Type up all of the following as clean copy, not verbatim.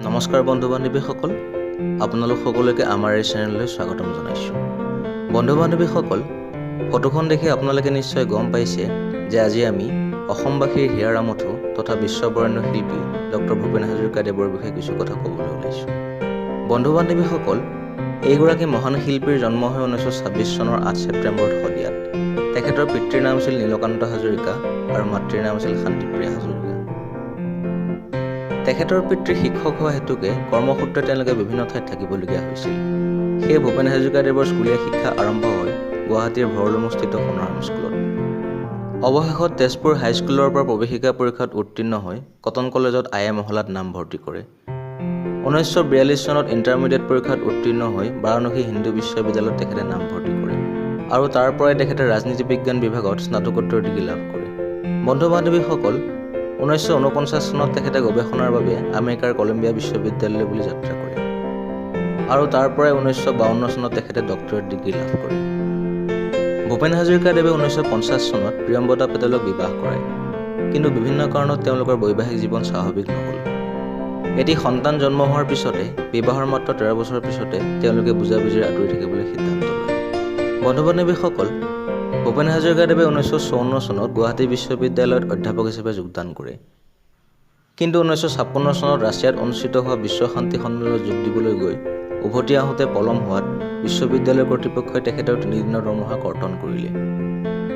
নমস্কাৰ বন্ধু বান্ধৱীসকল, আপোনালোক সকলোকে আমাৰ এই চেনেললৈ স্বাগতম জনাইছোঁ। বন্ধু বান্ধৱীসকল, ফটোখন দেখি আপোনালোকে নিশ্চয় গম পাইছে যে আজি আমি অসমবাসীৰ হিয়াৰ আমঠু তথা বিশ্ববৰেণ্য শিল্পী ডক্টৰ ভূপেন হাজৰিকাদেৱৰ বিষয়ে কিছু কথা ক'বলৈ ওলাইছোঁ। বন্ধু বান্ধৱীসকল, এইগৰাকী মহান শিল্পীৰ জন্ম হয় 1926 চনৰ 8 ছেপ্টেম্বৰত শদিয়াত। তেখেতৰ পিতৃৰ নাম আছিল নীলকান্ত হাজৰিকা আৰু মাতৃৰ নাম আছিল শান্তিপ্ৰিয়া হাজৰিকা। তেখেতৰ পিতৃ শিক্ষক হোৱা হেতুকে কৰ্মসূত্ৰে তেওঁলোকে বিভিন্ন ঠাইত থাকিবলগীয়া হৈছিল। সেয়ে ভূপেন হাজৰিকাদেৱৰ স্কুলীয়া শিক্ষা আৰম্ভ হয় গুৱাহাটীৰ ভৰলুমুখস্থিত সোণাৰাম স্কুলত। অৱশেষত তেজপুৰ হাইস্কুলৰ পৰা প্ৰৱেশিকা পৰীক্ষাত উত্তীৰ্ণ হৈ কটন কলেজত I A মহলাত নামভৰ্তি কৰে। 1942 চনত ইণ্টাৰমিডিয়েট পৰীক্ষাত উত্তীৰ্ণ হৈ বাৰাণসী হিন্দু বিশ্ববিদ্যালয়ত তেখেতে নামভৰ্তি কৰে আৰু তাৰ পৰাই তেখেতে ৰাজনীতি বিজ্ঞান বিভাগত স্নাতকোত্তৰ ডিগ্ৰী লাভ কৰে। বন্ধু বান্ধৱীসকল, 1949 চনত তেখেতে গৱেষণাৰ বাবে আমেৰিকাৰ কলম্বিয়া বিশ্ববিদ্যালয়লৈ বুলি যাত্ৰা কৰে আৰু তাৰ পৰাই 1952 চনত তেখেতে ডক্টৰেট ডিগ্ৰী লাভ কৰে। ভূপেন হাজৰিকাদেৱে 1950 চনত প্ৰিয়ম্বদা পেটেলক বিবাহ কৰায়, কিন্তু বিভিন্ন কাৰণত তেওঁলোকৰ বৈবাহিক জীৱন স্বাভাৱিক নহ'ল। এটি সন্তান জন্ম হোৱাৰ পিছতে বিবাহৰ মাত্ৰ 13 বছৰৰ পিছতে তেওঁলোকে বুজাবুজিৰে আঁতৰি থাকিবলৈ সিদ্ধান্ত লয়। বন্ধু বান্ধৱীসকল, ভূপেন হাজৰিকাদেৱে 1954 চনত গুৱাহাটী বিশ্ববিদ্যালয়ত অধ্যাপক হিচাপে যোগদান কৰে, কিন্তু 1956 চনত ৰাছিয়াত অনুষ্ঠিত হোৱা বিশ্ব শান্তি সন্মিলনত যোগ দিবলৈ গৈ উভতি আহোঁতে পলম হোৱাত বিশ্ববিদ্যালয় কৰ্তৃপক্ষই তেখেতৰ 3 দিনৰ দৰমহা কৰ্তন কৰিলে।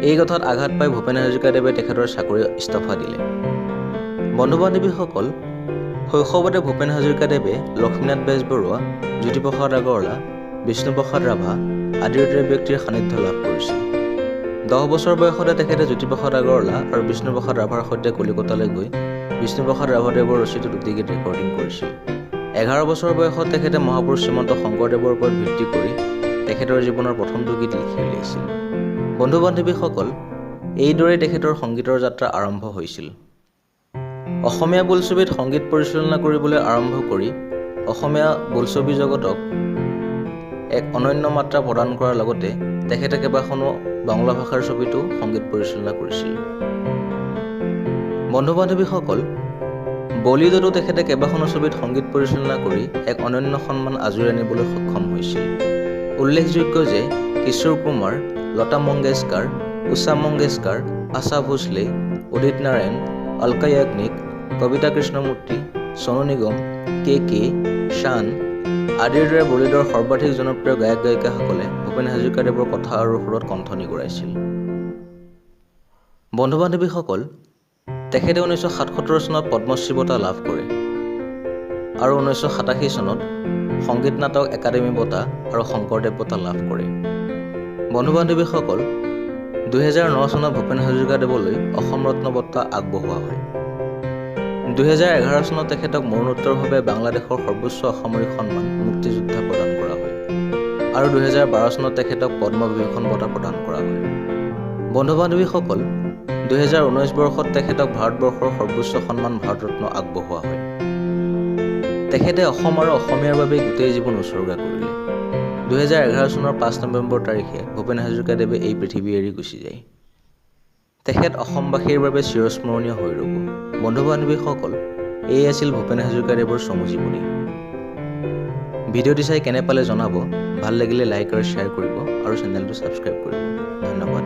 এই কথাত আঘাত পাই ভূপেন হাজৰিকাদেৱে তেখেতৰ চাকৰি ইস্তফা দিলে। বন্ধু বান্ধৱীসকল, শৈশৱতে ভূপেন হাজৰিকাদেৱে লক্ষ্মীনাথ বেজবৰুৱা, জ্যোতিপ্ৰসাদ আগৰৱালা, বিষ্ণুপ্ৰসাদ ৰাভা আদিৰ দৰে ব্যক্তিৰ সান্নিধ্য লাভ কৰিছিল। 10 বছৰ বয়সতে তেখেতে জ্যোতিপ্ৰসাদ আগৰৱালা আৰু বিষ্ণুপ্ৰসাদ ৰাভাৰ সৈতে কলিকতালৈ গৈ বিষ্ণুপ্ৰসাদ ৰাভাদেৱৰ ৰচিত দুটি গীত ৰেকৰ্ডিং কৰিছিল। 11 বছৰ বয়সত তেখেতে মহাপুৰুষ শ্ৰীমন্ত শংকৰদেৱৰ ওপৰত ভিত্তি কৰি তেখেতৰ জীৱনৰ প্ৰথমটো গীত লিখি উলিয়াইছিল। বন্ধু বান্ধৱীসকল, এইদৰেই তেখেতৰ সংগীতৰ যাত্ৰা আৰম্ভ হৈছিল। অসমীয়া বোলছবিত সংগীত পৰিচালনা কৰিবলৈ আৰম্ভ কৰি অসমীয়া বোলছবি জগতক এক অনন্য মাত্ৰা প্ৰদান কৰাৰ লগতে তেখেতে কেইবাখনো বাংলা ভাষাৰ ছবিতো সংগীত পৰিচালনা কৰিছিল। বন্ধু বান্ধৱীসকল, বলিউডতো তেখেতে কেইবাখনো ছবিত সংগীত পৰিচালনা কৰি এক অনন্য সন্মান আজুৰি আনিবলৈ সক্ষম হৈছিল। উল্লেখযোগ্য যে কিশোৰ কুমাৰ, লতা মংগেশকাৰ, ঊষা মংগেশকাৰ, আশা ভোছলে, উদিত নাৰায়ণ, অলকা য়াগনিক, কবিতা কৃষ্ণমূৰ্তি, চনু নিগম, কে কে, শান আদিৰ দৰে বলিউডৰ সৰ্বাধিক জনপ্ৰিয় গায়ক গায়িকাসকলে ভূপেন হাজৰিকাদেৱৰ কথা আৰু সুৰত কণ্ঠ নিগৰাইছিল। বন্ধু বান্ধৱীসকল, তেখেতে 1977 চনত পদ্মশ্ৰী বঁটা লাভ কৰে আৰু 1987 চনত সংগীত নাটক একাডেমী বঁটা আৰু শংকৰদেৱ বঁটা লাভ কৰে। বন্ধু বান্ধৱীসকল, 2009 চনত ভূপেন হাজৰিকাদেৱলৈ অসম ৰত্ন বঁটা আগবঢ়োৱা হয়। 2011 চনত তেখেতক মৰণোত্তৰভাৱে বাংলাদেশৰ সৰ্বোচ্চ অসামৰিক সন্মান মুক্তিযোদ্ধা প্ৰদান কৰা হয় আৰু 2012 চনত তেখেতক পদ্মবিভূষণ বঁটা প্ৰদান কৰা হয়। বন্ধু বান্ধৱীসকল, 2019 বৰ্ষত তেখেতক ভাৰতবৰ্ষৰ সৰ্বোচ্চ সন্মান ভাৰতৰত্ন আগবঢ়োৱা হয়। তেখেতে অসম আৰু অসমীয়াৰ বাবে গোটেই জীৱন উছৰ্গা কৰিলে। 2011 চনৰ 5 নৱেম্বৰ তাৰিখে ভূপেন হাজৰিকাদেৱে এই পৃথিৱী এৰি গুচি যায়। তেখেত অসমবাসীৰ বাবে চিৰস্মৰণীয় হৈ ৰ'ব। বন্ধু বান্ধৱীসকল, এই আছিল ভূপেন হাজৰিকাদেৱৰ চমু জীৱনী। ভিডিঅ'টি চাই কেনে পালে জনাব। ভাল লাগিলে লাইক আৰু শ্বেয়াৰ কৰিব আৰু চেনেলটো ছাবস্ক্ৰাইব কৰিব। ধন্যবাদ।